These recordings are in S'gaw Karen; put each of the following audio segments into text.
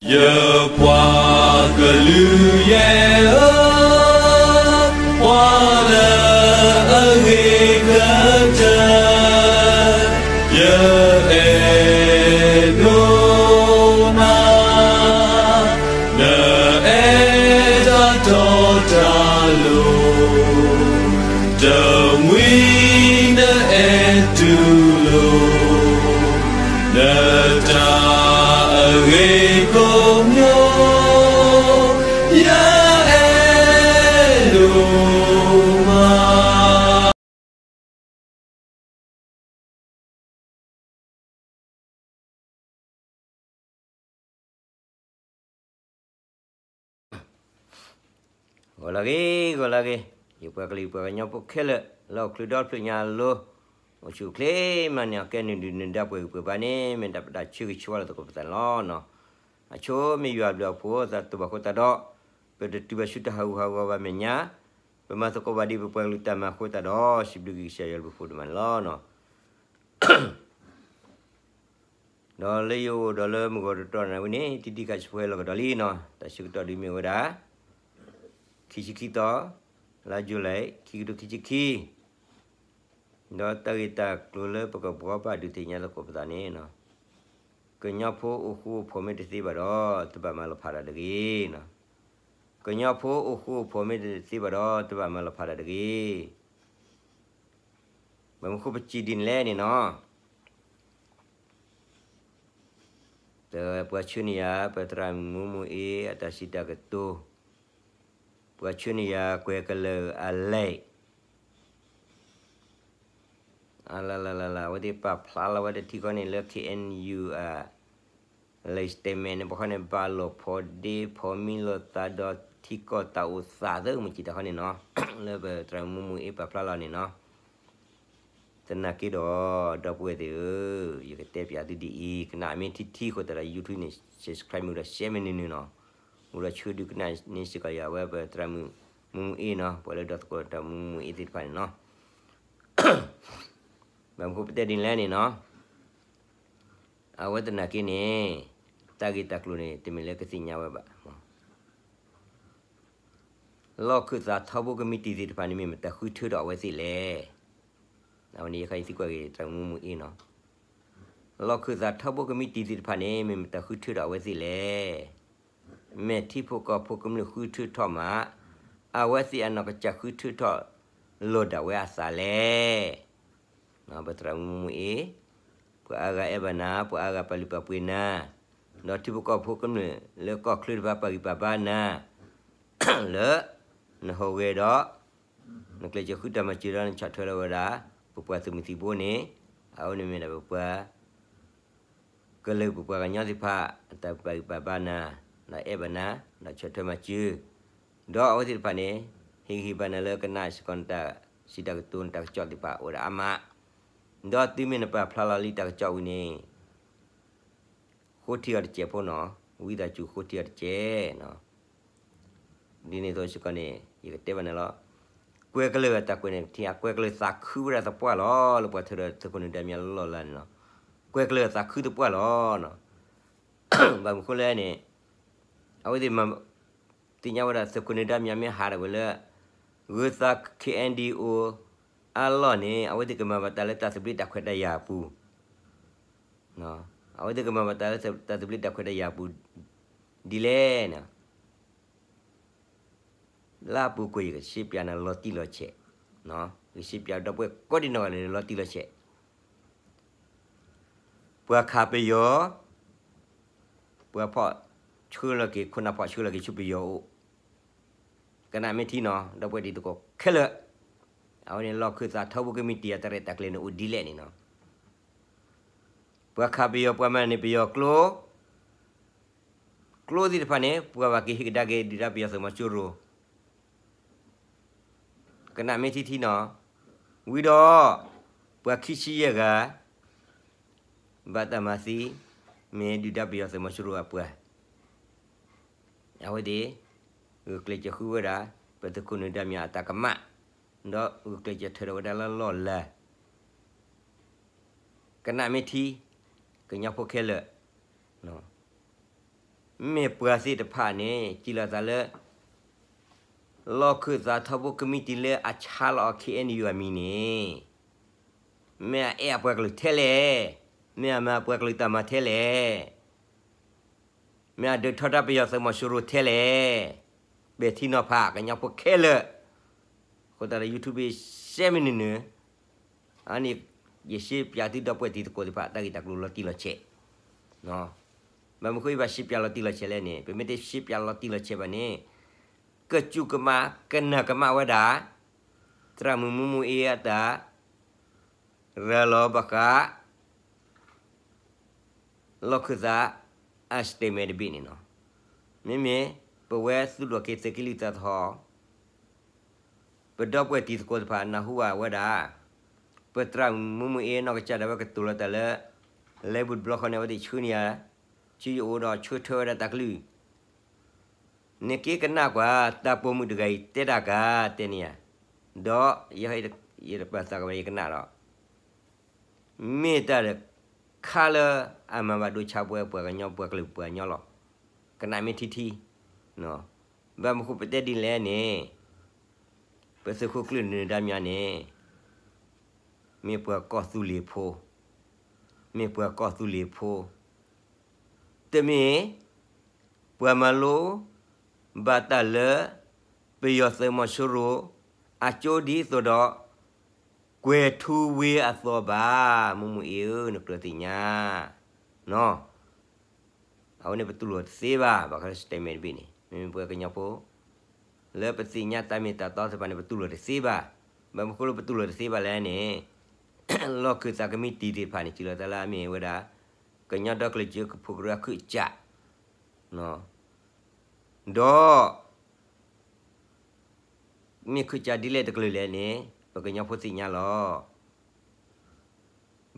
ယပှၤကလုာ်ယဲၢ်ဧၢ, ပှၤလၢအဂ့ၤကတၢၢ်, ယအဲၣ်ဒိးနၤ, နအဲၣ်တၢ်တီတၢ်လိၤ, တမှံၤနအဲၣ်တူၢ်လိာ် နတၢ်အဂ့ၤကိးမံၤ, ယအဲၣ်ဒိးမး. ဂီၤလၢအဂ့ၤ, ဂီၤလၢအဂ့ၤ, ယပှၤကလုာ်ယပှၤကညီဖိခဲလၢာ် လၢအိၣ်ချုးဒီဖျၢၣ်ညါအလိၤ, အိၣ်ဆူၣ်အိၣ်ချ့မးန့ၣ် အကဲနုာ်ဒုၣ်နုာ်ဒါပှဲၤဂံၢ်ပှဲၤဘါန့ၣ် မ့ၢ်တၢ်ပတၢ်ဆၢဂ့ၤဆၢဝါလၢသကိးပသးန့ၣ်လီၤ. အဆိမ့ၢ်ယွၤအဘျုးအဖှိၣ် သးတဘၣ်ဃိသတးဒီး ပတတုၤဘၣ်ဆူတၢ်ဟးဂူာ်ဟးဂီၤဘၣ်မဲာ်ညါ, ပမၤသကိးဘၣ်ဒ်ပပှၤကလုာ်တၢ်မၤအဃိသတးဒီး စံးဘျုးက့ၤကစၢ်ယွၤအဘျုးအဖှိၣ်ဒိၣ်မးန့ၣ်လီၤ. ဒီးလၢယအိၣ်ဒီးလၢမုၢ်ဂီၤတတီၤနၣ်ဝံၤန့ၣ် တံၤတံၤခးဆူၣ်ဖဲလီၢ်ကဒီးလံနီၤ, တၢ်ဆၢကတီၢ်ဒုးမ့ၢ်ဝဲဒၣ် ခံဆံခံသီ လါယူၤလံ ခံကထိခံဆံခံ, ဒီးတၢ်ဂ့ၢ်တၢ်ကျိၤလၢပကဘှီဘၣ်ဒုးသ့ၣ်ညါသကိးပသးန့ၣ်, ကညီဖိအိၣ်ဃူအိၣ်ဖိးမ့ၢ်တသ့ဘၣ်ဒီး တဘၣ်မၤလီၤဖးတၢ်တဂ့ၤ, ကညီဖိအိၣ်ဃူအိၣ်ဖိးမ့ၢ်တသ့ဘၣ်ဒီး တဘၣ်မၤလီၤဖးတၢ်တဂ့ၤ. ဘၣ်မနုၤဃိပစံးဒ်န့ၣ်လဲၣ်န့ၣ်နီၤ, ပှၤဆှၢန့ၢ်ယၤ ပသရၣ်မုၣ်မူမူအ့ အတၢ်စံးတၢ်ကတိၤ, ပှၤဆှၢန့ၢ်ယၤကွဲၤကလၢာ်အလဲၢ်, အလလလလ အဝဲသ့ၣ်ပာ်ဖျါလီၤဝဲတထံဃီန့ၣ်လၢ ခ့ၣ်အဲၣ်ယူၣ် အ လံာ်စတ့းမဲၣ်န့ၣ် ပှၤဃီန့ၣ် ဘၣ်လိာ်ဖိးဒ့ဖိးမံလိာ်သးဒီးထံကီၢ်တၢ်အိၣ်သးသၢမုၢ်ကံၢ်တၢ်ဃီန့ၣ်နီၤ, လၢပသရၣ်မုၣ်မူမူအ့ပာ်ဖျါလီၤန့ၣ်နီၤ. သနာ်က့ဒီး ဒီပုၢ်ဝဲၢ်သ့ၣ်ဧၢ, ယကတဲပၠးသုဒ်အံၤ, ကနၣ်မ့ၢ်ထံထံဃိသတးဒီး YouTube န့ၣ် subscribe မ့ၢ်ဒီး share မ့ၢ်နုၤနုၤနီၤ, အိၣ်ဒီးဆၢဒုးကနၣ်န့ၢ်စ့ၢ်ကီးယၤ အဝဲပသရၣ်မုၣ်မူမူအ့နီၤ, ပှၤလၢဒီသကိးတၢ်မူမူအ့သ့ၣ်တဖၣ်န့ၣ်နီၤ. ဘၣ်မနုၤဃိပတဲဒ်န့ၣ်လဲၣ်န့ၣ်နီၤ, အဝဲသနာ်က့န့ၣ် တၢ်ဂ့ၢ်တၢ်ကျိၤန့ၣ် တမ့ၢ်လၢကသ့ၣ်ညါဝဲဘၣ်. လီၢ်ခၢၣ်သးထီဘိကမံးတံာ်သ့ၣ်တဖၣ်န့ၣ် မ့ၢ်မတၤဃုထၢထီၣ်အဝဲသ့ၣ်လဲၣ်. အဝဲန့ၣ်ယဃါယသံကွၢ်က့ၤသရၣ်မုၣ်မူမူအ့နီၤ, လီၢ်ခၢၣ်သးထီဘိကမံးတံာ်သ့ၣ်တဖၣ်န့ၣ် မ့ၢ်မတၤဃုထၢထီၣ်အဝဲသ့ၣ်လဲၣ်. မ့ၢ်ထံဖိကီၢ်ဖိကမျၢၢ်ဃုထၢထီၣ်မး, အဝဲသ့ၣ်အနီၢ်ကစၢ်ဃုထၢထီၣ်လိာ်ဒၣ်ဝဲအသးလဲၣ်. ပသရၣ်မုၣ်မူမူအ့, ပှၤအါဂၤအဲၣ်ဘၣ်နၤ, ပှၤအါဂၤပာ်လုၢ်ပာ်ပှ့ၤနၤ, ဒီးထံဖိကီၢ်ဖိကမျၢၢ်လၢကီၢ်ချၢတဖၣ်ပာ်ဂံၢ်ပာ်ဘါနၤ, လၢနဟူးဂဲၤဒီး နကျဲးစၢးဃုတၢ်မၤစၢၤဒီးနဆီၣ်ထွဲလီၤဝဲဒၣ် ပပှၤသုးမုၢ်သံၣ်ဘိန့ၣ်, အဝဲန့ၣ်မ့ၢ်ဒၣ်ပပှၤ ကလုာ်ပပှၤကညီသ့ၣ်တဖၣ် အတၢ်ပာ်ဂံၢ်ပာ်ဘါနၤ, ဒီးအဲၣ်ဘၣ်နၤ, ဒီးဆီၣ်ထွဲမၤစၢၤ, ဒီးအဝဲသ့ၣ်တဖၣ်န့ၣ် ဟ့ၣ်ဂံၢ်ဟ့ၣ်ဘါနၤလၢကနၣ်စ့ၢ်ကီးနတၢ်စံးတၢ်ကတိၤ နတၢ်ကစီၣ်သ့ၣ်တဖၣ်အိၣ်ဝဲဒၣ်အါမး, ဒီးတုၤမ့ၢ်နပာ်ဖျါလီၤလံတၢ်ကစီၣ်ဝံၤန့ၣ် ဃိထံအီၤတစဲးဖိနီၤ, ဝံသးစူၤဃိထံအီၤတစဲးနီၤ. ဒ်န့ၣ်အသိးစ့ၢ်ကီးန့ၣ် ယကတဲဘၣ်နၤလီၤ. ကွဲၤကလုာ်အတၢ်ကွဲးန့ၣ် ထံၣ်အကွဲၤကလုာ်သးခုဝဲဒၣ်သပှၢ်လီၤ လၢပှၤထၢဒီးသုးခိၣ်နၢၤဒါမံၤလၢလီၢ်လၤန့ၣ်နီၤ. ကွဲၤကလုာ်အသးခုသပှၢ်လီၤ. ဘၣ်မနုၤဃိလဲၣ်န့ၣ် အဝဲသ့ၣ်မၤ သ့ၣ်ညါဝဲဒၣ်သုးခိၣ်နၢၤဒါမံၤမ့ၢ်ဟးထီၣ်ကွံာ်လၢ ဂုၤသး ခ့ၣ်အဲၣ်ဒံၣ်အိၣ် အလီၢ်န့ၣ် အဝဲသ့ၣ်ကမၤဘၣ်တၢ်လၢတၢ်သဘျ့တၢ်ခွဲးတၢ်ယာ်အပူၤ အဝဲသ့ၣ်ကမၤဘၣ်တၢ်လၢတၢ်သဘျ့တၢ်ခွဲးတၢ်ယာ်အပူၤ ဒ်လဲၣ်န့ၣ် လၢအပူၤကွံာ်ယကစံးပၠးနၤလီၤတံၢ်လီၤဆဲး, ယကစံးပၠးဒီပုၢ်ဝဲၢ်ကိးဒံနီၢ်ဂၤဒဲးလီၤတံၢ်လီၤဆဲး, ပှၤခးပယီၤ, ပှၤဖီၣ်ဆှၢလီၤက့ၤ ခိၣ်နၢ်ဖီၣ်ဆှၢလီၤက့ၤဆူပယီၤအိၣ်, ကနၣ်မ့ၢ်ထံနီၤ ဒီပုၢ်ဝဲၢ်တံၤသကိးခဲလၢာ်, အဝဲန့ၣ်လီၢ်ခၢၣ်သးထီဘိကမံးတံာ်အတၢ်ရဲၣ်တၢ်ကျဲၤန့ၣ်အိၣ်ဒ်လဲၣ်န့ၣ်နီၤ ပှၤခးပယီၤ ပှၤမၤန့ၢ်ပယီၤကျိ, ကျိသ့ၣ်တဖၣ်န့ၣ် ပှၤဘၣ်က့ၤဟ့ၣ်ကဒါက့ၤဒုၣ်ဒါပယီၤသုးမီၤစိရိၤ, ကနၣ်မ့ၢ်ထံထံနီၤ, ဝံၤဒီး ပှၤခံဆံယဲၢ်ဂၤ ဘၣ်တၢ်မၤသံ, မ့ၢ်ဒုၣ်ဒါပယီၤသုးမီၤစိရိၤအပှၤ အဝဲသ့ၣ် ဂုာ်ကျဲးစၢးဃုဝဲဒၣ် ပသုးခိၣ်နၢၤဒါမံၤအတၢ်ကမၣ်, ဒီးဂုာ်ကျဲးစၢးထၢထီၣ်ဝဲဒၣ်လၢလီၢ်လၤ, ကနၣ်မ့ၢ်ထံ, ကညီဖိခဲလၢာ်, မ့ၢ်ပှၤသ့ၣ်တဖၣ်န့ၣ် စံးလီၤသးလၢ လီၢ်ခၢၣ်သးထီဘိကမံးတံာ်လၢအဆါလီၤအီၤ ခ့ၣ်အဲၣ်ယူၣ် အမံၤန့ၣ် မ့ၢ်အအဲၣ်အပှၤကလုာ်ထဲလဲၣ်, မ့ၢ်အမၤအပှၤကလုာ်တၢ်မၤထဲလဲၣ်, မ့ၢ်အဒုးထီဒါပယီၤသုးမီၤစိရိၤထဲလဲၣ်, ပဲာ်ထံနီၤဖးကညီဖိခဲလၢာ်, အဃိသတးဒီး YouTube ရှဲမ့ၢ်နုာ်နုာ်, အန့ၣ် ယရှဲပၠးသုဒီပုၢ်ဝဲၢ်တံၤသကိးသ့ၣ်တဖၣ် တၢ်ဂ့ၢ်တၢ်ကျိၤလီၤတံၢ်လီၤဆဲး ဘၣ်မနုၤဃိ ယဘၣ်ရှဲပၠးလီၤတံၢ်လီၤဆဲးလဲၣ်န့ၣ် ပမ့ၢ်တရှဲပၠးလီၤတံၢ်လီၤဆဲးဘၣ်န့ၣ် ကစူၢ်ကမး ကနၣ်ကမၣ်ဝဲဒၣ် သရၣ်မုၣ်မူမူအ့အတၢ် ရၤလီၤဘၣ်ဃး လီၢ်ခၢၣ်သး အ statement တဘ့ၣ်န့ၣ်လီၤ. မ့မ့ၢ် ပဝဲသူၣ်ထီၣ်က့ၤသုးက့လွံၢ်သးသဟီၣ် ပဒီပုၢ်ဝဲၢ်တံၤသကိးတဖၣ်နၢ်ဟူဘၣ်ဝဲဒၣ် ပသရၣ်မုၣ်မူမူအ့နီၢ်ကစၢ်ဒၣ်ဝဲကတိၤလီၤတၢ်လၢ လဲၤဘူၣ်တဘျီဃီန့ၣ် အဝဲသ့ၣ်ဆှၢန့ၢ်ယၤ ဆူယအိၣ်ဒီးဆှၢထၢဝဲဒၣ်တၢ်ကလုၢ် နက့ၤကနၣ်ကွၢ် တၢ်ပိာ်မုၣ်တဂၤအံၤတဲတၢ်ကါ တဲန့ၢ်ယၤ, ဒီးယဲယတပာ်သးကဘၣ်ယကနၣ်ဒီး မ့ၢ်တၢ်တခါလၢအမၤဘၣ်ဒိဆါပဝဲပှၤကညီပှၤကလုာ်ပှၤကညီလီၤ. ကနၣ်မ့ၢ်ထံထံ, ဘၣ်မနုၤဃိပတဲဒ်လဲၣ်န့ၣ် ပသုးခိၣ်ကျၢၢ်နၢၤဒါမၠါန့ၣ် မ့ၢ်ပှၤကီၢ်သူလ့ၤဖိ, မ့ၢ်ပှၤကီၢ်သူလ့ၤဖိ, တမ့ၢ် ပှၤမၤလိ ဘၣ်တၢ်လၢ ပယီၤသုးမီၤစိရိၤ အကၠိဒ်သိးဒီး ကွဲၤထူဝ့အသိးဘၣ်, မူမူအ့ဧၢ နကြၢးသ့ၣ်ညါ နီၢ် အဝဲန့ၣ်ပတူၢ်လိာ်တသ့ဘၣ်, ဘၣ်ဃးလၢ statement တဘ့ၣ်န့ၣ် မ့မ့ၢ်ပှၤကညီဖိ လၢပသ့ၣ်ညါတၢ်မ့ၢ်တၢ်တီသ့ၣ်တဖၣ်န့ၣ် ပတူၢ်လိာ်တသ့ဘၣ်. ဘၣ်မနုၤဃိလၢပတူၢ်လိာ်တသ့ဘၣ်လဲၣ်န့ၣ် လီၢ်ခၢၣ်သးကမံးတံာ်သ့ၣ်တဖၣ်န့ၣ် စံးလီၤသးလၢအမ့ၢ်ဝဲဒၣ် ကညီဒီကလုာ်စၢဖှိၣ်ကရၢခိၣ်စး ဒီး မ့ၢ်ခိၣ်စးဒ်လဲၣ်တကလုာ်လဲၣ်န့ၣ် ပကညီဖိသ့ၣ်ညါလီၤ.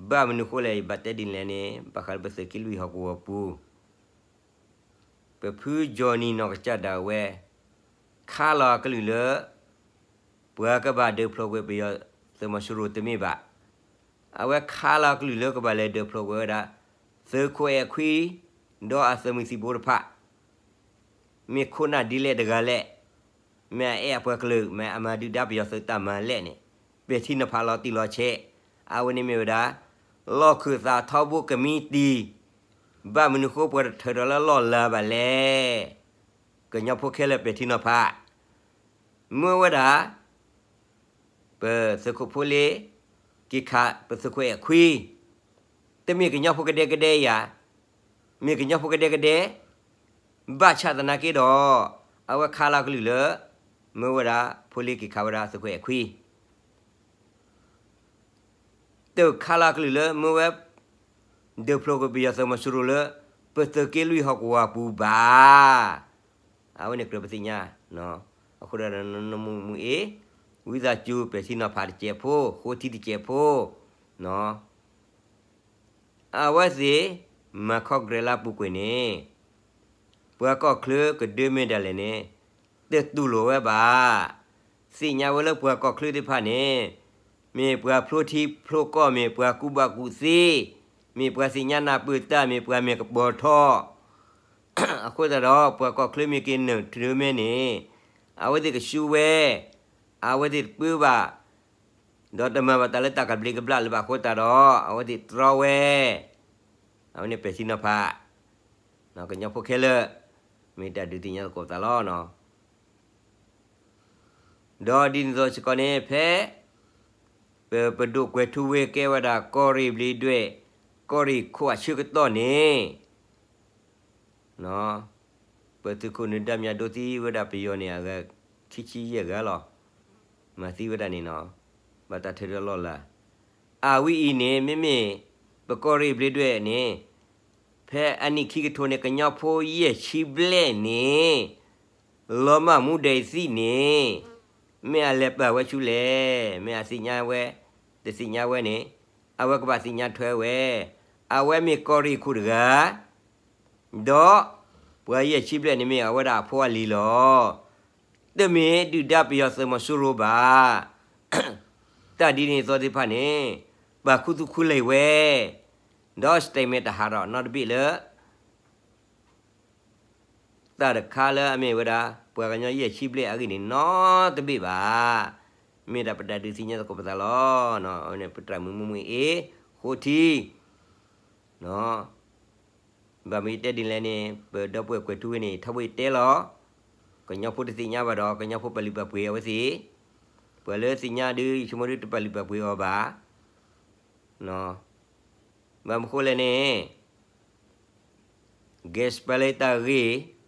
ဘၣ်မနုၤဃိလဲၣ် ယဘၣ်တဲဒ်လဲၣ်န့ၣ် ဘၣ်ဃးလၢပသုးက့လွံၢ်ဟီၣ်ကဝီၤပူၤ ပဖုကၠီၣ်နံၣ်နီၢ်ကစၢ်ဒၣ်ဝဲ ခါလီၤအကလုၢ်လၢ ပှၤကဘၣ်ဒုးဖျိးကွံာ်ပယီၤသုးမီၤစိရိၤတမ့ၢ်ဘၣ်. အဝဲခါလီၤအကလုၢ်လၢကဘၣ်လဲၤဒုးဖျိးကွံာ်ဝဲဒၣ် သုးခိၣ်အဲၣ်ခွံ ဒီးအသုးမုၢ်သံၣ်ဘိတဖၣ် မ့ၢ်ခိၣ်နၢ်ဒ်လဲၣ်တဂၤလဲၣ်, မ့ၢ်အအဲၣ်အပှၤကလုာ် မ့ၢ်အမၤဒုၣ်ဒါပယီၤသုးတၢ်မၤလဲၣ်န့ၣ် ပဲာ်ထံနီၤဖးလီၤတံၢ်လီၤဆဲး, အဝဲန့ၣ်မ့ၢ်ဝဲဒၣ် လီၢ်ခၢၣ်သးထီဘိကမံးတံာ်, ဘၣ်မနုၤဃိပှၤတထၢၣ်ထီၣ်လၢလီၢ်လၤဘၣ်လဲၣ်. ကညီဖိခဲလၢာ်ပဲာ်ထံနီၤဖး, မ့ၢ်ဝဲဒၣ် ပသုးခိၣ်ဖိလ့ က့ၤခးပသုးခိၣ်အဲၣ်ခွံ, တမ့ၢ်ကညီဖိကဒဲကဒဲယၤ, မ့ၢ်ကညီဖိကဒဲကဒဲ ဘၣ်ဆၣ်သနာ်က့ဒီး အဝဲခါလီၤကလုၢ်လၢ မ့ၢ်ဝဲဒၣ်ဖိလ့က့ၤခးဝဲဒၣ်သုးခိၣ်အဲၣ်ခွံ တခါလီၤကလုၢ်လၢမ့ၢ်ဝဲ ဒုးဖျိးကွံာ်ပယီၤသုးမီၤစိရိၤလၢ ပသုးက့လွံၢ်ဟီၣ်ကဝီၤပူၤဘၣ်. အဝဲန့ၣ်ကြၢးပသ့ၣ်ညါ, အဃိဒီး နမူမူအ့ၣ် ဝံသးစူၤပဲာ်ထံနီၤဖးတစဲးဖိ ဃိထံတစဲးဖိ, အဝဲသ့ၣ် မၤခီကရဲးလၢပူၤကွံာ်န့ၣ် ပှၤကီၢ်ချၢကဒၢမ့ၢ်ဒၣ်လဲာ်န့ၣ် တတူၢ်လိာ်ဝဲဘၣ်. သ့ၣ်ညါဝဲလၢပှၤကီၢ်ချၢသ့ၣ်တဖၣ်န့ၣ် မ့ၢ်ပှၤဖျိထံဖျိကီၢ် မ့ၢ်ပှၤကူၣ်ဘၣ်ကူၣ်သ့, မ့ၢ်ပှၤသ့ၣ်ညါနၢ်ပၢၢ်တၢ် မ့ၢ်ပှၤမဲာ်ကပီၤထီ, အဃိသတးဒီး ပှၤကီၢ်ချၢမ့ၢ်က့ၤနုာ်တရၢမဲန့ၣ် အဝဲသ့ၣ်ကဆူဝဲ, အဝဲသ့ၣ်တပၢဘၣ်, ဒီးတမၤဘၣ်တၢ်လၢတၢ်ကဘျံးကဘျၣ်လၢၤဘၣ်အဃိသတးဒီး အဝဲသ့ၣ်တြီဝဲ, အဝဲန့ၣ်ပဲာ်ထံနီၤဖး, ကညီဖိခဲလၢာ်, မ့ၢ်တၢ်ဒုးသ့ၣ်ညါသကိးပသးလီၤ. ဒီးဒ်န့ၣ်အသိးစ့ၢ်ကီးန့ၣ် ဖဲ ပ ပဒိၣ်ကွဲၤထူဝ့ကဲဝဲဒၣ် ကီၢ်ရ့ၣ်ဘျ့းဒွဲၣ် ကီၢ်ရ့ၣ်ခိၣ်အဆၢကတီၢ်န့ၣ် ပသုးခိၣ်နၢၤဒါမၠါဒိသံဝဲဒၣ်ပယီၤန့ၣ် အဂၤခံဆံယဲၢ်ဂၤလီၤ. မၤသံဝဲဒၣ်န့ၣ်နီၤ, ဘၣ်တၢ်ထၢဒီးလီၢ်လၤ. အဝဲအံၤန့ၣ် မ့မ့ၢ် ပကီၢ်ရ့ၣ်ဘျ့းဒွဲၣ်န့ၣ် ဖဲအနံၣ်ခံကထိန့ၣ် ကညီဖိယဲၢ်ဆံဘျဲၣ်န့ၣ် လီၤမၢ်မူဒဲးသံန့ၣ် မ့ၢ်အလဲၤပာ်ဝဲဆူလဲၣ်, မ့ၢ်အသ့ၣ်ညါဝဲ, တသ့ၣ်ညါဝဲန့ၣ် အဝဲကဘၣ်သ့ၣ်ညါထွဲဝဲ, အဝဲမ့ၢ်ကီၢ်ရ့ၣ်ခိၣ်တဂၤ ဒီးပှၤယဲၢ်ဆံဘျဲၣ်န့ၣ်မ့ၢ်အဝဲဒၣ်အဖိအလံၤလီၤ. တမ့ၢ်ဒုၣ်ဒါပယီၤသုးမီၤစိရိၤဘၣ်. တၢ်ဒ်န့ၣ်အသိးသ့ၣ်တဖၣ်န့ၣ် ပာ်ခူသူၣ်ခူလံာ်ဝဲ, ဒီး statement တဟးထီၣ်နီတဘ့ၣ်လၢ တၢ်တခါလၢအမ့ၢ်ဝဲဒၣ် ပှၤကညီယဲၢ်ဆံဘျဲၣ်အဂ့ၢ်န့ၣ် နီတဘ့ၣ်ဘၣ်. မ့ၢ်ဒၣ်ပတၢ်ဒုးသ့ၣ်ညါသကိးပသးလီၤ. ပတၢ်မုာ်မုာ်မုာ်အ့ၣ် ဃိထံ ဘၣ်မနုၤယတဲဒ်လဲၣ်န့ၣ် ပဒီပုၢ်ဝဲၢ်ကွဲးထူဝဲန့ၣ် ထီဘိယတဲလီၤ. ကညီဖိတသ့ၣ်ညါဘၣ်ဒီး ကညီဖိပာ်လုၢ်ပာ်ပှ့ၤအဝဲသ့ၣ်, ပှၤလၢသ့ၣ်ညါဒုး ယဆိကမိၣ်ဒုးတပာ်လုၢ်ပာ်ပှ့ၤအီၤဘၣ်. ဘၣ်မနုၤဃိလဲၣ်န့ၣ် ဂဲၤစပာ်လၢတၢ်ဂ့ၢ်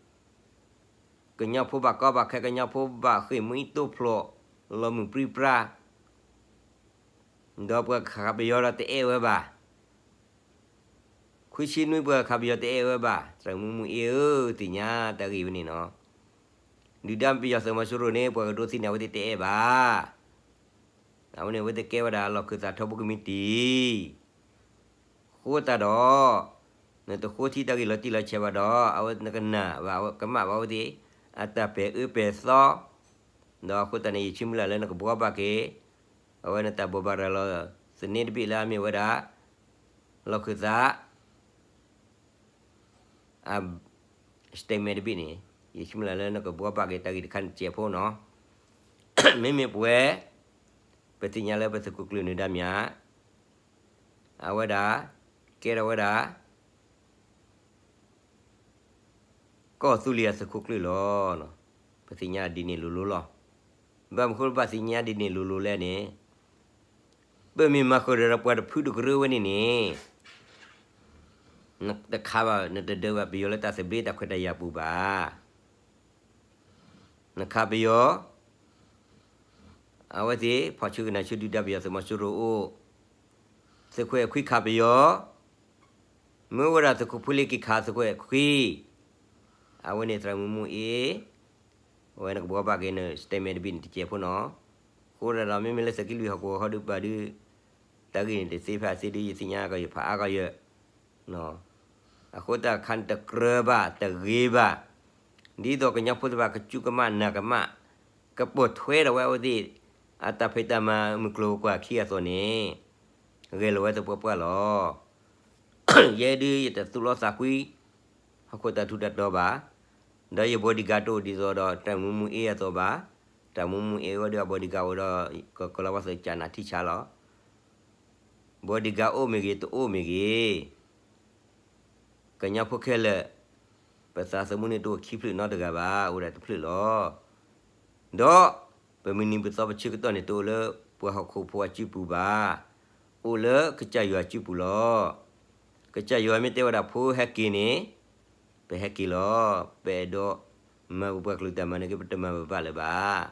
ကညီဖိဘၣ်ကီဘၣ်ခဲ ကညီဖိဘၣ်ဃ့ၢ်မှံတိဖျိး လီၤမုၢ်ပြံပြါ, ဒီးပှၤခးပယီၤဒီးတအဲၣ်ဝဲဘၣ်. ခွံဆံနွံပှၤခးပယီၤတအဲၣ်ဝဲဘၣ်. တၢ်မုာ်မုာ်အ့ၣ်ဧၢ သ့ၣ်ညါတၢ်ဂ့ၢ်ဝဲန့ၣ်နီၤ. ဒုၣ်ဒါပယီၤသုးမီၤစိရိၤန့ၣ် ပှၤကဒိးသ့ၣ်ညါဝဲသ့ၣ်တအဲၣ်ဘၣ်. အဝဲန့ၣ်အဝဲသ့ၣ်ကဲဝဲဒၣ်လီၢ်ခၢၣ်သးထီဘိကမံးတံာ် အဃိသတးဒီး နတဃိထံတၢ်ဂ့ၢ်လီၤတံၢ်လီၤဆဲးဘၣ်ဒီး အဝဲနကနၣ်ဘၣ် ကမၣ်ဘၣ်အဝဲသ့ၣ် အတၢ်ပဲာ်အၢပဲာ်သီ, ဒီးအဃိသတးန့ၣ် ယဆိမုၢ်လၢ်လၢနကဘှီဘၣ်က့ၤ အဝဲနတၢ်ဘိးဘၣ်ရၤလီၤသန့တဘ့ၣ်လၢအမ့ၢ်ဝဲဒၣ် လီၢ်ခၢၣ်သး အ statement တဘ့ၣ်န့ၣ် ယဆိမုၢ်လၢ်လၢနကဘှီဘၣ်က့ၤတၢ်ဂ့ၢ်တခါန့ၣ်တစဲးဖိနီၤ. မ့မ့ၢ်ပဝဲ ပသ့ၣ်ညါလၢပသုးခိၣ်ကျၢၢ်နၢၤဒါမၠး အဝဲဒၣ် ကဲထီၣ်ဝဲဒၣ် ကီၢ်သူလ့ၤအသုးခိၣ်ကျၢၢ်လီၤ. ပသ့ၣ်ညါဒ်န့ၣ်လိၤလိၤလီၤ. ဘၣ်မနုၤဃိဘၣ်သ့ၣ်ညါဒ်န့ၣ်လိၤလိၤလဲၣ်န့ၣ် ပမ့ၢ်မၤဃုာ်ဒီးပှၤတဖုတကရၢဝဲန့ၣ်န့ၣ် နတခးဘၣ် နတဒၢးဘၣ်ပယီၤလၢတၢ်သဘျ့တၢ်ခွဲးတၢ်ယာ်ပူၤဘၣ်. နခးပယီၤ အဝဲသ့ၣ် ဖီၣ်ဆၢကနၣ်ဆၢဒုၣ်ဒါပယီၤသုးမီၤစိရိၤအိၣ်, သုးခိၣ်အဲၣ်ခွံခးပယီၤ, မ့ၢ်ဝဲဒၣ်သုးခိၣ်ဖိလ့က့ၤခးသုးခိၣ်အဲၣ်ခွံ, အဝဲန့ၣ်သရၣ်မုၣ်မူအ့ၣ် အဝဲနကဘှီဘၣ်က့ၤန့ၣ် statement တဘ့ၣ်န့ၣ်တစဲးဖိနီၤ. အဃိဒၣ်ဒီး မ့မ့ၢ်လၢသုးက့လွံၢ်ဟီၣ်ကဝီၤဟီဒုးဘၣ်ဒုး တၢ်ဂ့ၢ်န့ၣ်တသ့ဖဲအသ့ဒုး ယသ့ၣ်ညါကယဲၢ်ဖးအါကယဲၢ် အဃိတၢ်ခါန့ၣ်တကြၢးဘၣ် တဂ့ၤဘၣ်, ဒ်သိးကညီဖိသ့ၣ်တဖၣ်ကစူၢ်ကမၣ်နာ်ကမၣ် ကပိာ်ထွဲဒီးဝဲအဝဲသ့ၣ် အတၢ်ဖံးတၢ်မၤမုၢ်ကျိၤဝဲၤကွာ်ခံအသိးန့ၣ် ဂဲၤလိာ်ဝဲသပှၢ်ပှၢ်လီၤ. ယဲဒုးယတသူၣ်လီသးကွံ ဟီၣ်ခိၣ်တၢ်ထူးတၢ်တီၤဘၣ်, ဒီးယ bodyguard တအိၣ်ဒ်သိးဒီး တၢ်မူမူအ့အသိးဘၣ်, တၢ်မူမူအ့ဝဲဒုးအ bodyguard အိၣ်ဒီး ကကလီၤဝဲသ့ၣ်ကၢ်နၢ်ထံဆါလီၤ. bodyguard အိၣ်မ့ၢ်ဂ့ၤ တအိၣ်မ့ၢ်ဂ့ၤ ကညီဖိခဲလၢာ် ပသးသမူန့ၣ်တအိၣ်ခံဖျၢၣ်နီတဂၤဘၣ်, အိၣ်ဒၣ်တဖျၢၣ်လီၤ. ဒီး ပမုၢ်နံၤပသီပဆၢကတီၢ်န့ၣ် တအိၣ်လၢပှၤဟီၣ်ခိၣ်ဖိအစုပူၤဘၣ်, အိၣ်လၢကစၢ်ယွၤအစုပူၤလီၤ. ကစၢ်ယွၤမ့ၢ်တဲဝဲဒၣ်ဖိဟဲက့ၤန့ၣ် ပဟဲက့ၤလီၤ. ပအဲၣ်ဒိးမၤပပှၤကလုာ်တၢ်မၤန့ၣ်က့ ပတမၤပဘၣ်လၢၤဘၣ်.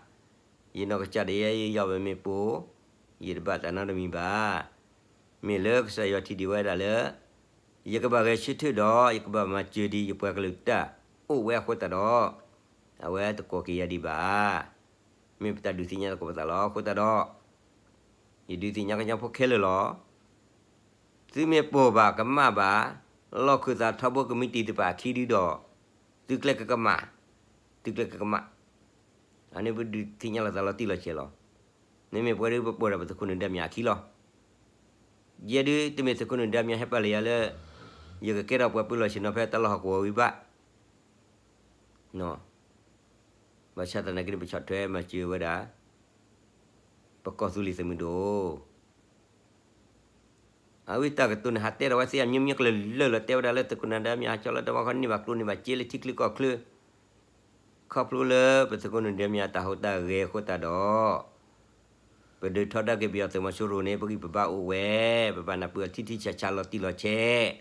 ယနီၢ်ကစၢ်ဒၣ်ယဲ ယယီၢ်ဝဲမ့ၢ်ပိၢ်, ယတဘၣ်သးနီတမံၤဘၣ်. မ့ၢ်လၢကစၢ်ယွၤထံၣ်ဒံးဝဲဒၣ်လၢ ယကဘၣ်ဂဲၤဆၢထၢၣ်ဒီး ယကဘၣ်မၤစၢၤဒံးယပှၤကလုာ်တၢ်အိၣ်ဝဲအဃိသတးဒီး အဝဲတကိးက့ၤယၤဒံးဘၣ်. မ့ၢ်ပတၢ်ဒုးသ့ၣ်ညါသကိးပသးလီၤ. အဃိသတးဒီး ယဒုးသ့ၣ်ညါကညီဖိခဲလၢာ်လီၤ. သုမ့ၢ်ပိာ်ဘၣ်ကမၣ်ဘၣ် လီၢ်ခၢၣ်သးထီဘိကမံးတံာ်သ့ၣ်တဖၣ်အခံဒုဒီး သုကျဲကကမၣ်, သုကျဲကကမၣ်. အန့ၣ်ပဒုးသ့ၣ်ညါလိာ်သးလီၤတံၢ်လီၤဆဲးလီၤ. မ့မ့ၢ်ပဝဲဒုးပပိာ်ဒီးပသုးခိၣ်နၢၤဒါမၠးအခံလီၤ. ယဲဒုးတမ့ၢ်သုးခိၣ်နၢၤဒါမၠးဟဲပာ်လၢယၤလၢ ယကကဲထီၣ်ပှၤပၢလီၢ်ဆ့ၣ်နီၤဖဲတၢ်လီၢ်ဟီၣ်ကဝီၤဝံၤဘၣ်. ဘၣ်ဆၣ်သနာ်က့န့ၣ် ပဆီၣ်ထွဲမၤစၢၤဝဲဒၣ် ပကီၢ်သူလ့ၤသုးမုၢ်ဒိၣ် အဝဲတၢ်ကတိၤန့ၣ် ဟးတဲဒီးဝဲသ့ၣ်အမျိုးမျိုးကလုာ်လၢာ်လီၤ. တဲဝဲဒၣ်လၢသုးခိၣ်နၢၤဒါမၠး ဟးကၠီလၢတၢ်ဘီခီန့ၢ်ဘၣ်ကျိၤန့ၢ်ဘၣ်စ့လၢထံချၢကီၢ်ချၢ ခီဖျိလၢပသုးခိၣ်နၢၤဒါမၠးတၢ်ဟူးတၢ်ဂဲၤအဃိသတးဒီး ပဒုးထီဒါက့ၤပယီၤသုးမီၤစိရိၤန့ၣ် ပဂံၢ်ပဘါအိၣ်ဝဲ, ပဘၣ်နၢ်ပၢၢ်အီၤထံထံဆးဆးလီၤတံၢ်လီၤ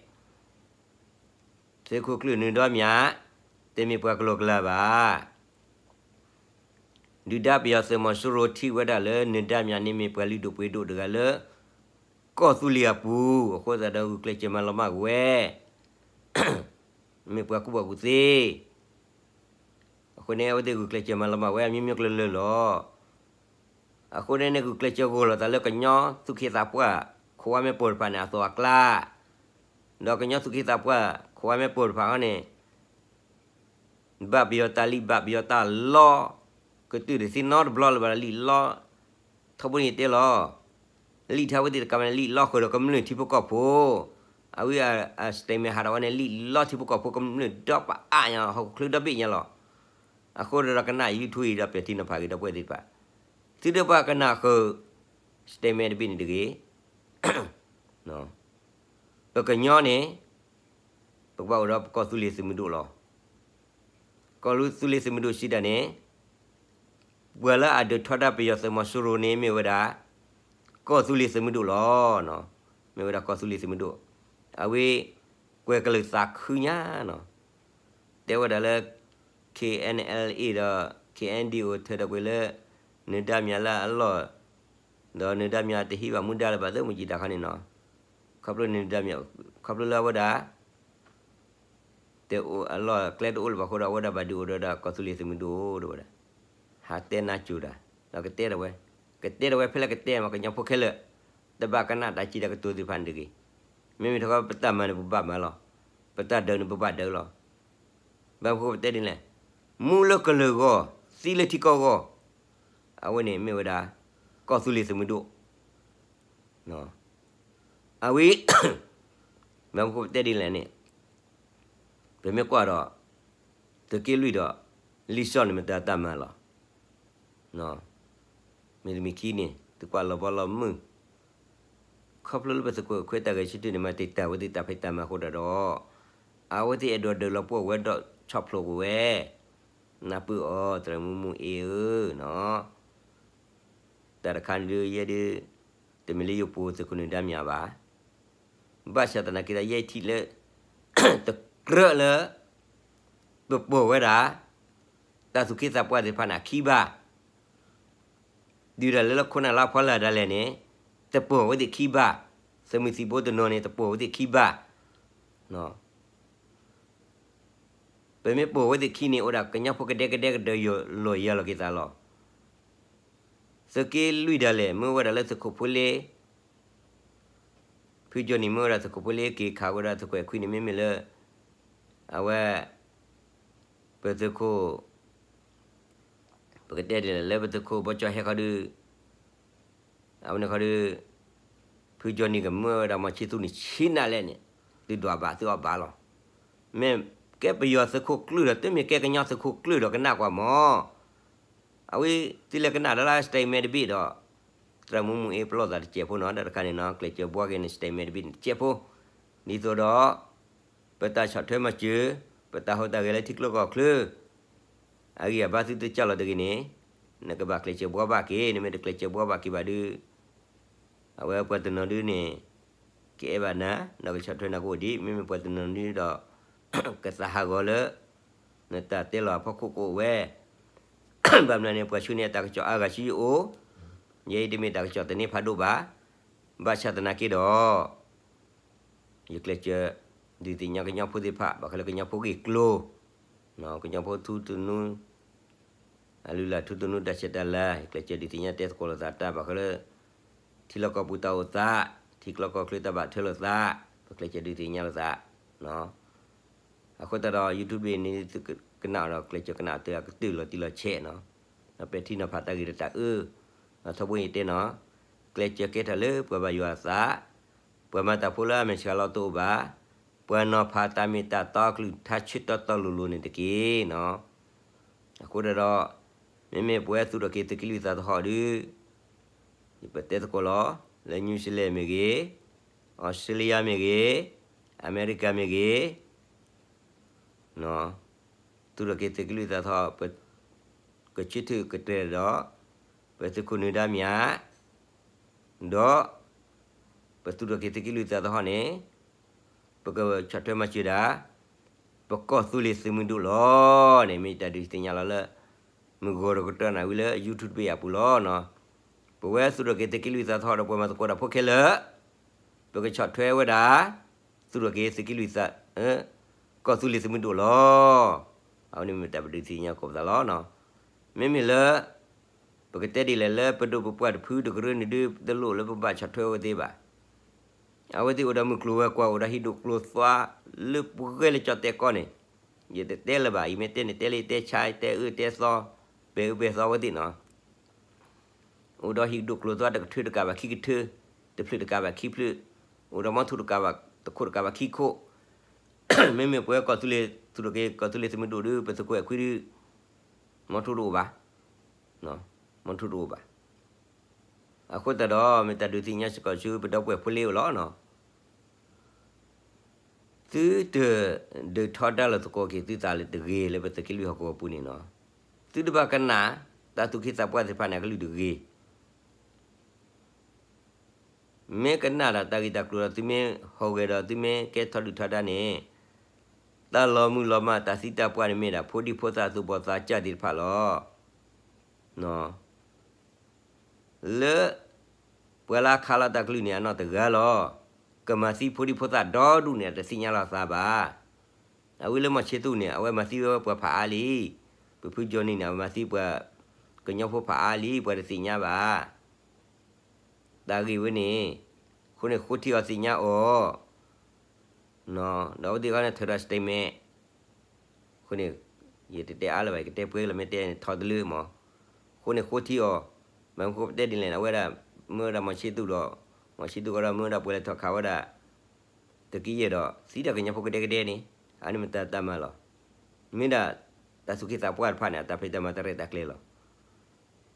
ဆဲး သုးခိၣ်ကျၢၢ်နၢၤဒါမၠး တမ့ၢ်ပှၤကလီကလီဘၣ်. ဒုၣ်ဒါပယီၤသုးမီၤစိရိၤထံၣ်ဝဲဒၣ်လၢနၢၤဒါမၠးန့ၣ်မ့ၢ်ပှၤလုၢ်ဒိၣ်ပှ့ၤဒိၣ်တဂၤလၢ ကီၢ်သူလ့ၤအပူၤ အဃိသတးဒီးဂုာ်ကျဲးစၢးမၤလီၤမၢ်ကွံာ်ဝဲ မ့ၢ်ပှၤကူၣ်ဘၣ်ကူၣ်သ့ အဃိန့ၣ် အဝဲသ့ၣ်ဂုာ်ကျဲးစၢးမၤလီၤမၢ်ဝဲအမျိုးမျိုးကလုာ်လၢာ်လီၤ. အဃိန့ၣ်န့ၣ် ဂုာ်ကျဲးစၢးဂီၢ်လိာ်သးလၢကညီသူၣ်က့သးပှၢ် ခိၣ်ဝါမဲာ်ပိာ်တဖၣ်န့ၣ် အသိးအကျါ, ဒီးကညီသူၣ်က့သးပှၢ် ခိၣ်ဝါမဲာ်ပိာ်တဖၣ်ဃီန့ၣ် ဘၣ်ပယီၤတၢ်လံၣ်ဘၣ်ပယီၤတၢ်လီ, ကတုၢ်တသ့နီတဘျီလၢၤဘၣ်လံၣ်လီ, ထီဘိန့ၣ်ယတဲလီၤ, လံၣ်ထါဝဲသ့ၣ်တကးမးန့ၣ် လံၣ်လီဃုာ်ဒီးကမျၢၢ်ထံဖိကီၢ်ဖိ, အဝဲအ statement ဟးထီၣ်ဝဲန့ၣ် လံၣ်လီၤထံဖိကီၢ်ဖိကမျၢၢ်ဒီးပအါညါ ဟီၣ်ခိၣ်ချၢဒီဘ့ၣ်ညါလီၤ. အဃိဒီးကနၣ် YouTube အံၤဒီးပဲာ်ထံနီၤဖးက့ၤဒီပုၢ်ဝဲၢ်သ့ၣ်တဖၣ်, သုတပှၤကနၣ်ဃုာ် statement တဘ့ၣ်န့ၣ်တဂ့ၤ. ပကညီန့ၣ် ပကဘၣ်အိၣ်ဒီးပကီၢ်သူလ့ၤသုးမုၢ်ဒိၣ်လီၤ. ကီၢ်သူလ့ၤသုးမုၢ်ဒိၣ်စံးတၢ်န့ၣ် ပှၤလၢအဒုးထီဒါပယီၤသုးမီၤစိရိၤန့ၣ် မ့ၢ်ဝဲဒၣ် ကီၢ်သူလ့ၤသုးမုၢ်ဒိၣ်လီၤ. မ့ၢ်ဝဲဒၣ်ကီၢ်သူလ့ၤသုးမုၢ်ဒိၣ်. အဝဲ ကွဲးကလုၢ်သးခုညါနီၤ, တဲဝဲဒၣ်လၢ K N L A ဒီး K N D O ထၢဒီးကွံာ်လၢ နဒါမၠးလၢအလီၢ်, ဒီးနဒါမၠးတဟံးဘၣ်မူဒါလၢၤဘၣ်သ့ၣ်မူကံတၢ်ခါန့ၣ်နီၤ, ခီဖျိနဒါမၠး ခီဖျိလၢအဝဲဒၣ် တအိၣ်အလီၢ်ကျဲတအိၣ်လၢၤဘၣ်အဃိဒီး အဝဲဒၣ်ဘၣ်ဒုးအိၣ်ဒီးကီၢ်သူလ့ၤသုးမုၢ်ဒိၣ်ဒၣ်ဝဲဒၣ်, ဟးတဲနါစိၤတၢ်, ဒီးကတဲဒၣ်ဝဲ, ကတဲဒၣ်ဝဲဖဲလဲၣ်ကတဲမး ကညီဖိခဲလၢာ်, တဘၣ်ကနၣ်တၢ်စံးတၢ်ကတိၤသ့ၣ်တဖၣ်န့ၣ်တဂ့ၤ. မ့မ့ၢ်တခီပတၢ်မၤန့ၣ်ပဘၣ်မၤလီၤ, ပတၢ်ဒုးန့ၣ်ပဘၣ်ဒုးလီၤ. ဘၣ်မနုၤပတဲဒ်လဲၣ်, မူလၢကလုာ်အဂီၢ်, သံလၢထံကီၢ်အဂီၢ်, အဝဲန့ၣ်မ့ၢ်ဝဲဒၣ် ကီၢ်သူလ့ၤသုးမုၢ်ဒိၣ် အဝဲ ဘၣ်မနုၤပတဲဒ်လဲၣ်န့ၣ်, ပမ့ၢ်ကွၢ်ဒီး သုးက့လွံၢ်ဒီး လံာ်စီန့ၣ် မတၤတၢ်မၤလီၤ. မ့တမ့ၢ်ခံန့ၣ် သုကွၢ်လီၤဘီလီၤမုၢ်, ခီဖျိလၢပသုးခိၣ်အဲၣ်ခွံတၢ်ဂဲၤဆၢထၢၣ်န့ၣ် မၤတံာ်တာ်ဝဲသ့ၣ်တၢ်ဖံးတၢ်မၤအဃိတၢ်ဒီး အဝဲသ့ၣ်အဲၣ်ဒိးဒုးလီၤပှီၢ်ဝဲဒီးဆီၣ်ဖျိးကွံာ်ဝဲ, နၢ်ပၢၢ်အီၤ သရၣ်မုၣ်မူအ့ဧၢနီၤ. တၢ်တခါန့ၣ်ဒုး ယဲဒုး တမ့ၢ်လၢယပိာ်သုးခိၣ်နၢၤဒါမၠးဘၣ်. ဘၣ်ဆၣ်သနာ်က့ဒီး ယဲထံၣ်လၢ တကြၢးလၢ ပပိာ်ဝဲဒၣ် တၢ်သူၣ်က့သးပှၢ်သ့ၣ်တဖၣ်န့ၣ် အခံဘၣ်. ဒုးဒၣ်လဲာ်လၢခိၣ်နၢ်လါဖီလာ်ဒၣ်လဲာ်န့ၣ် တပိာ်ဝဲသ့ၣ်ခံဘၣ်. သုးမုၢ်သံၣ်ဘိတနီၤန့ၣ် တပိာ်ဝဲသ့ၣ်ခံဘၣ်. ပမ့ၢ်ပိာ်ဝဲသ့ၣ်ခံန့ၣ် အိၣ်ဒၣ်ကညီဖိကဒဲကဒဲကဒၢယိာ်လီၤယၤလီၤက့ၤသးလီၤ. သုးက့လွံၢ်ဒၣ်လဲာ် မ့ၢ်ဝဲဒၣ်လၢသုးခိၣ်ဖိလ့ ဖုကၠီနံၣ် မ့ၢ်ဝဲဒၣ်သုးခိၣ်ဖိလ့က့ၤခးဝဲဒၣ်သုးခိၣ်အဲၣ်ခွံန့ၣ် မ့မ့ၢ်လၢ အဝဲ ပသုးခိၣ် ပကတဲဒ်လဲၣ် လၢပသုးခိၣ်ဘီကၠီဟဲခီဒုး အဝဲန့ၣ်ခီဒုး ဖုကၠီနံၣ်ကမၢဝဲဒၣ်မီၤဆံသူန့ၣ် ဆံးနၤလဲၣ်န့ၣ် သုဒွးဘၣ်သုအီၣ်ဘၣ်လီၤ. မ့ၢ်ကဲပယီၤသုးခိၣ်ကျၢၢ်ဒီး တမ့ၢ်ကဲကညီသုးခိၣ်ကျၢၢ်ဒီးကနၣ်ကွၢ်မး. အဝဲသ့ၣ်လဲၤကနၣ်ဒီးလၢ statement တဘ့ၣ်ဒီး သရၣ်မုၣ်မူအ့ပလီၢ်သးတစဲးဖိနီၤ တၢ်တခါန့ၣ်နီၤ ကျဲးစၢးဘှီက့ၤန့ၣ် statement တဘ့ၣ်န့ၣ်တစဲးဖိ ဒ်သိးဒီး ပတၢ်ဆီၣ်ထွဲမၤစၢၤ ပတၢ်ဟူးတၢ်ဂဲၤလၢထံချၢကီၢ်ချၢ အဂံၢ်အဘါသုတကၢ်လီၤတဂ့ၤန့ၣ် နကဘၣ်ကျဲးစၢးဘှီဘၣ်က့ၤ နမ့ၢ်တကျဲးစၢးဘှီဘၣ်က့ၤဘၣ်ဒုး အဝဲပှၤတနီၤဒုးန့ၣ် ကအဲၣ်ဘၣ်နၤ ဒီးကဆီၣ်ထွဲနၤကအိၣ်ဒံး မ့မ့ၢ်ပှၤတနီၤဒုးဒီး ကသးဟးဂီၤလၢ နတၢ်တဲလီၤအဖီခိၣ်ကအိၣ်ဝဲ ဘၣ်မနုၤန့ၣ် ပှၤဆူန့ၣ်အတၢ်ကစီၣ်အါဂၤဆူယအိၣ် ယဲအံၤတမ့ၢ်တၢ်ကစီၣ်သန့ဖးဒိၣ်ဘၣ်. ဘၣ်ဆၣ်သနာ်က့ဒီး ယကျဲးစၢး ဒုးသ့ၣ်ညါကညီဖိသ့ၣ်တဖၣ် ဘၣ်ဃးလၢကညီဖိဂ့ၢ်ကျိၤ ကညီဖိထူသနူ အလုၢ်အလၢ်ထူသနူတၢ်ဆဲးတၢ်လၤ ယကျဲးစၢးဒုးသ့ၣ်ညါတဲသကိးလိာ်သးတၢ်ဘၣ်ဃးလၢ ထံလီၢ်ကီၢ်ပူၤတၢ်အိၣ်သး ထံချၢကီၢ်ချၢတၢ်ဘၣ်ထွဲလိာ်သး ပကျဲးစၢးဒုးသ့ၣ်ညါလိာ်သး အဃိသတးဒီး YouTube န့ၣ် သုကနၣ်အီၤဒီး ကျဲးစၢးကနၣ်အီၤတၢ်ကတၢၢ်လီၤတံၢ်လီၤဆဲးနီၤ ဒီးပဲာ်ထံနီၤဖးတၢ်ဂ့ၤဒီးတၢ်အၢ ဒီးထီဘိယတဲနီၤ ကျဲးစၢးကဲထီၣ်လၢပှၤဘၣ်ယွၤအသး ပှၤမၤတၢ်ဖိလၢအမဲာ်ဆှးလီၤတအိၣ်ဘၣ် ပှၤနီၤဖးတၢ်မ့ၢ်တၢ်တီအကလုၢ်ကထါဆၢတီတီလိၤလိၤန့ၣ်တက့ၢ်. အဃိဒီး မ့မ့ၢ်ပဝဲသူၣ်ထီၣ်က့ၤသုးက့လွံၢ်သးသဟီၣ်ဒုး ယပတဲသကိးလီၤ လၢ New Zealand မ့ၢ်ဂ့ၤ အီစထြ့လယါမ့ၢ်ဂ့ၤ အမဲရကၤမ့ၢ်ဂ့ၤ သူၣ်ထီၣ်က့ၤသုးက့လွံၢ်သးသဟီၣ် ပကဆၢထၢၣ်ကတၢၢ်ဒီး ပသုးခိၣ်နၢၤဒါမၠး ဒီး ပသူၣ်ထီၣ်က့ၤသုးက့လွံၢ်သးသဟီၣ်န့ၣ် ပကဆီၣ်ထွဲမၤစၢၤဒၣ် ပကီၢ်သူလ့ၤသုးမုၢ်ဒိၣ်လီၤန့ၣ် မ့ၢ်တၢ်ဒုးသ့ၣ်ညါလီၤလၢ မုၢ်ဂီၤဒီးကတၢၢ်နၢ်ဝံၤလၢ YouTube တဘ့ၣ်အပူၤလီၤ. ပဝဲသူၣ်ထီၣ်က့ၤသုးက့လွံၢ်သးသဟီၣ်ဒီးပှၤမၤသကိးတၢ်ဖိခဲလၢာ် ပကဆီၣ်ထွဲဝဲဒၣ် သူၣ်ထီၣ်က့ၤသုးက့လွံၢ်သး ကီၢ်သူလ့ၤသုးမုၢ်ဒိၣ်လီၤ. အဝဲန့ၣ်မ့ၢ်တၢ်ပဒုးသ့ၣ်ညါကိးပသးလီၤ. မ့မ့ၢ်လၢ ပကတဲဒ်လဲၣ်လၢပဒိၣ်ပပှၢ်တဖုတကရၢန့ၣ်ဒုး တလိၣ်လၢပဘၣ်ဆီၣ်ထွဲဝဲသ့ဘၣ်. အဝဲသ့ၣ်အိၣ်ဒီးမုၢ်ကျိၤဝဲၤကွာ် အိၣ်ဒီးဟံၣ်ဒိၣ်ကျိၤသွါ လၢပှဲၤလၢကၠီၣ်တဲာ်ကီၢ်န့ၣ် ယတတဲလၢၤဘၣ် ယမ့ၢ်တဲန့ၣ်တဲလၢယတဲဆါ ယတဲအၢတဲသီ ပဲာ်အၢပဲာ်သီဝဲသ့ၣ်နီၤ အိၣ်ဒီးဟံၣ်ဒိၣ်ကျိၤသွါတကထၢတကးဘၣ်ခံကထၢ, တဖျၢၣ်တကးဘၣ်ခံဖျၢၣ်, အိၣ်ဒီးမီထိၣ်တကးဘၣ် တခိၣ်တကးဘၣ်ခံခိၣ်, မ့မ့ၢ်ပဝဲကီၢ်သူလ့ၤ သူၣ်ထီၣ်က့ၤ ကီၢ်သူလ့ၤသုးမုၢ်ဒိၣ်ဒီး ပသုးခိၣ်အဲၣ်ခွံဒီး မီထိတအိၣ်ဘၣ်, မီထိတအိၣ်ဘၣ်. အဃိသတးဒီး မ့ၢ်တၢ်ဒုးသ့ၣ်ညါစ့ၢ်ကီးဆူပဒီပုၢ်ဝဲၢ်ဖိလ့အိၣ်လီၤနီၤ. သုတဒုးထီဒါလိာ်သကိးက့ၤသုသးလၢတဂ့ၤလၢပသုးက့လွံၢ်ဟီၣ်ကဝီၤပူၤန့ၣ်နီၤ. သုတဘၣ်ကနၣ် တၢ်သူၣ်က့သးပှၢ်သ့ၣ်တဖၣ်န့ၣ် အကလုၢ်တဂ့ၤ မ့ၢ်ကနၣ်ဒီးတၢ်ဂ့ၢ်တၢ်ကျိၤဒီး သုမ့ၢ်ဟီၣ်ဂဲၤဒီး သုမ့ၢ်ကဲထီဒုၣ်ထီဒါန့ၣ်, တၢ်လီၤမုၢ်လီၤမၢ် တၢ်သံတၢ်ပှၢ်န့ၣ်မ့ၢ်ဒၣ် ဖိဒံဖိသၣ်သူၣ်ဘီၣ်သးစၢ်သ့ၣ်တဖၣ်လီၤ. လၢ ပှၤလၢအခးလီၤတၢ်ကလုၢ်န့ၣ် အနီၢ်တဂၤလီၤ. ကမၤသံဖိဒံဖိသၣ်ဒီဒူၣ်န့ၣ် အတသ့ၣ်ညါလီၤသးဘၣ်. အဝဲလၢမီၢ်ဆ့သူၣ်န့ၣ် အဝဲမၤသံဝဲပှၤဖးအါလံ. ပဖုကၠီနံၤန့ၣ် အဝဲမၤသံပှၤကညီဖိဖးအါလံ ပှၤတသ့ၣ်ညါဘၣ် တၢ်ဂ့ၢ်ဝဲန့ၣ်. အဃိန့ၣ် ဃိထံအီၤသ့ၣ်ညါအီၤ, ဒီးအဝဲသ့ၣ်တခီန့ၣ် ထုးဒီး statement အဃိန့ၣ် ယတတဲအါလၢၤဘၣ် ယကတဲပှဲၤလၢမ့ၢ်တဲန့ၣ် ထီတလၢမး. အဃိန့ၣ် ဃိထံအီၤ, မ့ၢ်မနုၤဃိပတဲဒ်လဲၣ်န့ၣ် အဝဲဒၣ် မ့ၢ်ဝဲဒၣ်မီၢ်ဆ့သူၣ်ဒီး မီၢ်ဆ့သူၣ်ကီးဒီး မ့ၢ်ဝဲဒၣ်ပှၤလဲၤထီၣ်ခးဝဲဒၣ် သုးက့ယဲၢ်ဒီး သံဒၣ်ကညီဖိကဒဲကဒဲန့ၣ် အန့ၣ်မ့ၢ်တၢ်တၢ်မၤလီၤ. မ့ၢ်ဒၣ် တၢ်သူၣ်က့သးပှၢ်တဖၣ်န့ၣ် အတၢ်ဖံးတၢ်မၤတရဲၣ်တၢ်ကျဲၤလီၤ.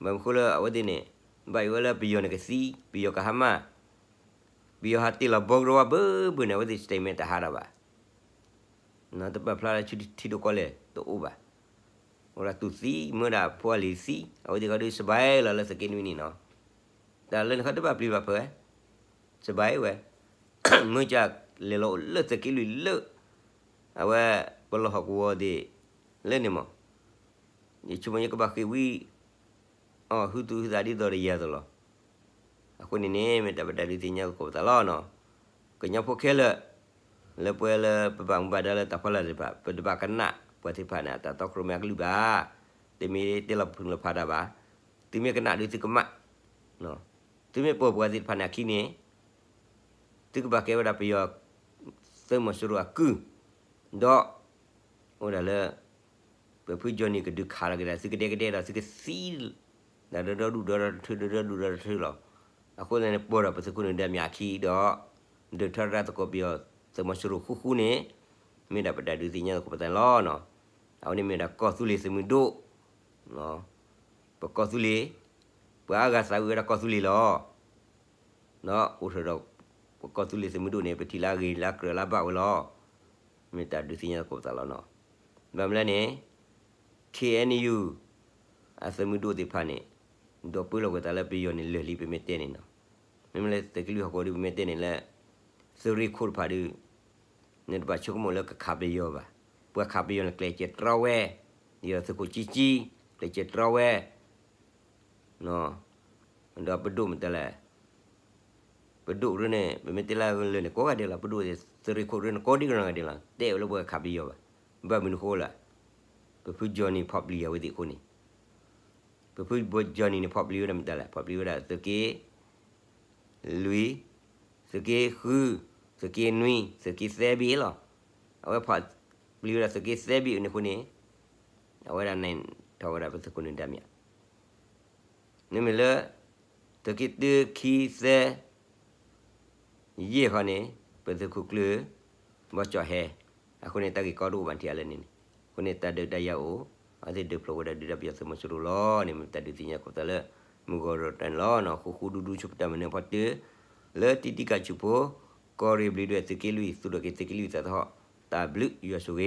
မ့ၢ်မနုၤဃိလၢအဝဲသ့ၣ်န့ၣ် ဘၣ်ယိၣ်ဝဲလၢပယီၤန့ၣ်ကသံ, ပယီၤကဟါမၢ်, ပယီၤဟးတ့ၢ်လီၤဘီကရၢဝဲဘၣ်ဘၣ်န့ၣ် အဝဲသ့ၣ် statement တဟါဒၣ်ဘၣ် တပာ်ဖျါလၢဆူထံဒိၣ်ကီၢ်လဲၢ်တအိၣ်ဘၣ်. အိၣ်ဒၣ်တူၢ်သံ မ့ၢ်ဒၣ်ဖိအလံၤသံ အဝဲသ့ၣ်ခီဒုး စဘဲလီၤလၢသုးက့နွံန့ၣ်နီၤ. တၢ်လၢန့ၣ်ခီတဘၣ်ပျံၤဘၣ်ဖုးဝဲ, စဘဲဝဲ, မ့ၢ်ကလဲၤလီၤအိၣ်လၢသုးက့လွံၢ်လၢ အဝဲ ပလီၢ်ဟီၣ်ကဝီၤသ့ၣ် လၢန့ၣ်မး ယဆိကမိၣ်ယကဘၣ်ဃ့ၢ်ဝံ အီၤ ဟုသူၣ်ဟုသးဒ်သိးဒီးယၤသိးလီၤ. အဃိန့ၣ်န့ၣ် မ့ၢ်တၢ်ပတၢ်ဒုးသ့ၣ်ညါသကိးပသးလီၤနီၤ. ကညီဖိခဲလၢာ် လၢပှဲၤလၢပဘၣ်မူဘၣ်ဒါလၢတၢ်ဖီလာ်သ့ၣ်တဖၣ် ပတဘၣ်ကနၣ်ပှၤသ့ၣ်တဖၣ်န့ၣ် အတၢ်တီခိၣ်ရိၣ်မဲအကလုၢ်ဘၣ်. တမ့ၢ်တ့လီၤပဖုးလီၤဖးတၢ်ဘၣ်. သုမ့ၢ်ကနၣ်ဒုးသုကမၣ် သုမ့ၢ်ပိာ်ပှၤသ့ၣ်တဖၣ်န့ၣ်အခံန့ၣ် သုကဘၣ်ကဲဝဲဒၣ်ပယီၤ သုးမီၤစိရိၤအကုၢ်, ဒီး အိၣ်ဒၣ်လၢ ပဖုကၠီနံၤကဒုးခးလီၤက့ၤဒၣ်သုကဒဲကဒဲဒီးသုကသံ ဒၣ်ဒီဒီဒူၣ်ဒီဒီတထၢ ဒီဒီဒူၣ်ဒီဒီတထၢလီၤ. အဃိသတးန့ၣ် ပိာ်ဒီးပသုးခိၣ်နၢၤဒါမ့ၤအခံဒီး ဒုးထီဒါသကိးပယီၤသုးမီၤစိရိၤဃူဃူန့ၣ် မ့ၢ်ဒၣ်ပတၢ်ဒုးသ့ၣ်ညါသကိးပသးန့ၣ်လီၤ. အဝဲန့ၣ်မ့ၢ်ဒၣ်ကီၢ်သူလ့ၤသုးမုၢ်ဒိၣ် ပကီၢ်သူလ့ၤ ပှၤအါဂၤသးဝံၣ်ဝဲဒၣ်ကီၢ်သူလ့ၤလီၤ. ဒီးအိၣ်ထီၣ်ဒီး ပကီၢ်သူလ့ၤသုးမုၢ်ဒိၣ်န့ၣ် ပထံၣ်လၢအဂ့ၤလၢအကြၢးလၢအဘၣ်ဝဲလီၤ. မ့ၢ်တၢ်ဒုးသ့ၣ်ညါသကိးပသးလီၤနီၤ. ဘၣ်မနုၤလဲၣ်န့ၣ် ခ့ၣ်အဲၣ်ယူၣ် အသုးမုၢ်ဒိၣ်သ့ၣ်တဖၣ်န့ၣ် ဒိးပၢလီၤကွံာ်သးလၢပယီၤန့ၣ်လၢာ်လံ ပမ့ၢ်တဲန့ၣ်နီၤ. မ့မ့ၢ်လၢသုးက့လွံၢ်ဟီၣ်ကဝီၤဒီး ပမ့ၢ်တဲန့ၣ်လၢ သုးရ့ၣ်ခိၣ်တဖၣ်ဒီး နတဘၣ်ဆိကမိၣ်လၢကခးပယီၤဘၣ်. ပှၤခးပယီၤန့ၣ် ကျဲးစၢးတြီဝဲ, ယသုးခိၣ်ကၠံကၠံ ကျဲးစၢးတြီဝဲ ဒီးပဒိၣ်မတၤလဲၣ်, ပဒိၣ်ရၢန့ၣ် ပမ့ၢ်တဲလၢလၢန့ၣ် ကိးဂၤဒဲးလီၤ. ပဒိၣ်သုးရ့ၣ်ခိၣ်ရၢန့ၣ် ကိးဒံကနီၢ်ဂၤဒဲးလီၤ. တဲဝဲလၢပှၤခးပယီၤဘၣ်. ဘၣ်မနုၤဃိလၢ ပဖုကၠီနံၤဖီၣ်ပျံၤအဝဲသ့ၣ်အဃိန့ၣ် ပဖုကၠီနံၤန့ၣ် ဖီၣ်ပျံၤဝဲဒၣ်မတၤလဲၣ်, ဖီၣ်ပျံၤဝဲဒၣ်သုးက့လွံၢ်, သုးက့ဃု, သုးက့နွံ, သုးက့သၢဘ့ၣ်လီၤ. အဝဲဖီၣ်ပျံၤဝဲဒၣ်သုးက့သၢဘ့ၣ်အန့ၣ်အဃိန့ၣ် အဝဲဒၣ်န့ၣ်ထီၣ်ဝဲဒၣ်ပသုးခိၣ်နၢၤဒါမ့ၤ မ့မ့ၢ်လၢ သုးက့တၢ ခံ သၢ ယဲၢ်ဃီန့ၣ် ပသုးခိၣ်ကျၢၢ် ဘီကၠီၣ်ဟဲ, အဃိန့ၣ် တၢ်ဂ့ၢ်ကီတအိၣ်ဘၣ်ထံၣ်အါလၢန့ၣ်န့ၣ်, အဃိန့ၣ် တၢ်ဒုးတၢ်ယၤအိၣ်, အဝဲသ့ၣ်ဒုးဖျိးဝဲဒၣ်ဒုးတၢ်ပယီၤသုးမီၤစိရိၤလီၤန့ၣ် မ့ၢ်တၢ်ဒုးသ့ၣ်ညါသကိးသးလၢ မုၢ်ဂီၤရီၤတၢ်န့ၣ်လီၤ. ဃူဃူဒူဒူဆူပတၢ်မၤနၢၤဖီတၢၢ် လၢတံၤတံကၢ်ဆူၣ်ဖိ ကီၢ်ရ့ၣ်ဘျံးဒွဲၣ်သုးက့လွံၢ် သူၣ်ထီၣ်က့ၤသုးက့လွံၢ်သးသဟီၣ် တၢ်ဘျုးယွၤဆိၣ်ဂ့ၤ